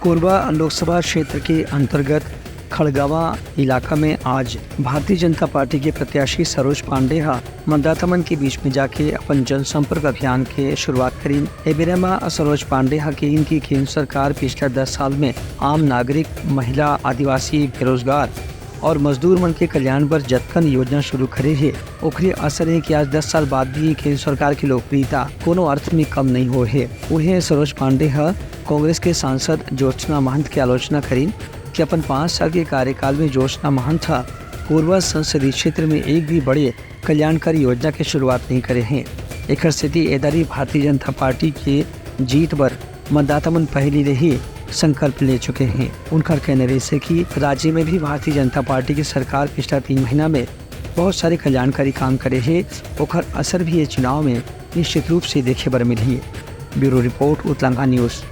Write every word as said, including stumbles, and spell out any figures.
कोरबा लोकसभा क्षेत्र के अंतर्गत खड़गवां इलाका में आज भारतीय जनता पार्टी के प्रत्याशी सरोज पांडे ह मतदाता मन के बीच में जाके अपन जनसंपर्क अभियान के शुरुआत करीन। ए बेरा म सरोज पांडे ह कहिन कि केंद्र सरकार पिछला दस साल में आम नागरिक, महिला, आदिवासी, बेरोजगार और मजदूर मन के कल्याण बर जतकन योजना शुरू करे हे, ओखरे असर हे कि आज दस साल बाद भी केंद्र सरकार के लोकप्रियता कोनो अर्थ में कम नहीं होए हे। उहें, सरोज पांडे ह कांग्रेस के सांसद ज्योत्सना महंत के आलोचना करीन कि अपन पाँच साल के कार्यकाल में ज्योत्सना महंत ह कोरबा संसदीय क्षेत्र में एक भी बड़े कल्याणकारी योजना के शुरुआत नहीं करे हे। एखर सेती एदारी भारतीय जनता पार्टी के जीत बर मतदाता मन पहली ले ही संकल्प ले चुके हे। उनकर कहना रहिसे कि राज्य में भी भारतीय जनता पार्टी की सरकार पिछला तीन महीना में बहुत सारे कल्याणकारी काम करे हे, ओखर असर भी ये चुनाव में निश्चित रूप से देखे बर मिलही। Bureau report, Utlanga news.